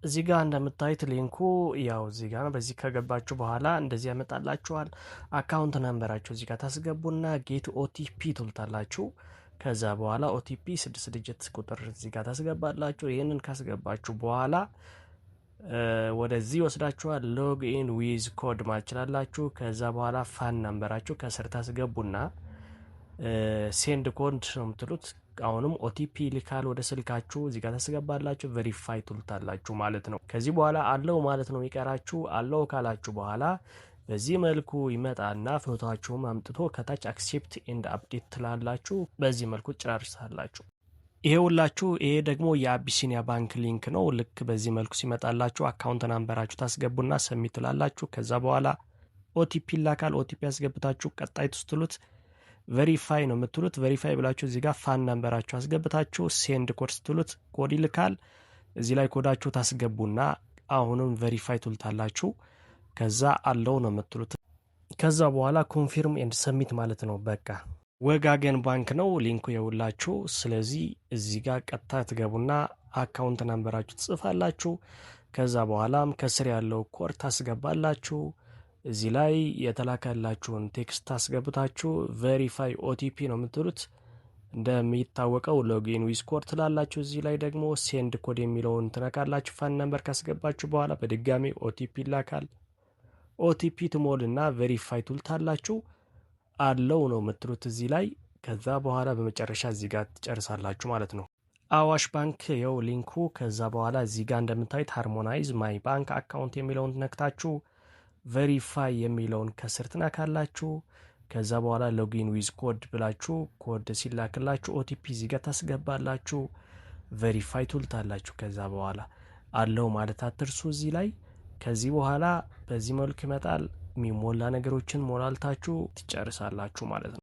እዚህ ጋር እንደምታዩት link ኡ ያው እዚህ ጋር ነው። በዚህ ከገባችሁ በኋላ እንደዚህ ያመጣላችኋል። Account number ኣችሁ እዚህ ጋር ታስገቡና get OTP ትሉታላችሁ። ከዛ በኋላ OTP 6 digit ቁጥር እዚህ ጋር ታስገባላችሁ። ይህንን ካስገባችሁ በኋላ ወደዚህ ይወስዳችኋል። Log in with code ማለት ትችላላችሁ። ከዛ በኋላ FAN number ኣችሁ ከስር ታስገቡና send code ነው የምትሉት። አሁንም OTP ይልካል ወደ ስልካችሁ፣ እዚህ ጋር ታስገባላችሁ። Verify ትሉታላችሁ ማለት ነው። ከዚህ በኋላ allow ማለት ነው የሚቀራችሁ። Allow ካላችሁ በኋላ በዚህ መልኩ ይመጣና ፎቶችሁም አምጥቶ ከታች accept and update ትላላችሁ። በዚህ መልኩ ጨርሳላችሁ። ይሄ ሁላችሁ ይሄ ደግሞ የአቢሲኒያ ባንክ link ነው። ልክ በዚህ መልኩ ሲመጣላችሁ account number ኣችሁ ታስገቡና submit ትላላችሁ። ከዛ በኋላ OTP ይላካል። OTP ያስገብታችሁ ቀጣይ ስትሉት verify ነው የምትሉት። Verify ብላችሁ እዚህ ጋር FAN number ኣችሁ አስገብታችሁ send code ስትሉት ኮድ ይልካል። እዚህ ላይ ኮዳችሁ ታስገቡና አሁንም verify ትሉታላችሁ። ከዛ allow ነው የምትሉት። ከዛ በኋላ confirm and submit ማለት ነው። በቃ ወጋገን ባንክ ነው link ኡ የውላችሁ። ስለዚህ እዚህ ጋር ቀጥታ ትገቡና account number ኣችሁ ትጽፋላችሁ። ከዛ በኋላም ከስር ያለው ኮድ ታስገባላችሁ። እዚህ ላይ የተላከላችሁን text ታስገብታችሁ verify OTP ነው የምትሉት። እንደሚታወቀው login with code ትላላችሁ። እዚህ ላይ ደግሞ send code የሚለውን ትነካላችሁ። FAN number ካስገባችሁ በኋላ በድጋሚ OTP ይላካል። OTP ትሞሉና verify ትሉታላችሁ። Allow ነው የምትሉት እዚህ ላይ። ከዛ በኋላ በመጨረሻ እዚህ ጋር ትጨርሳላችሁ ማለት ነው። አዋሽ ባንክ የው link ኡ። ከዛ በኋላ እዚህ ጋር እንደምታዩት harmonize my bank account የሚለውን ነክታችሁ verify የሚለውን ከስር ትነካላችሁ። ከዛ በኋላ login with code ብላችሁ ኮድ ሲላክላችሁ OTP እዚህ ጋር ታስገባላችሁ። Verify ትሉታላችሁ። ከዛ በኋላ allow ማለት አትርሱ እዚህ ላይ። ከዚህ በኋላ በዚህ መልኩ ይመጣል። የሚሞላ ነገሮችን ሞላልታችሁ ትጨርሳላችሁ ማለት ነው።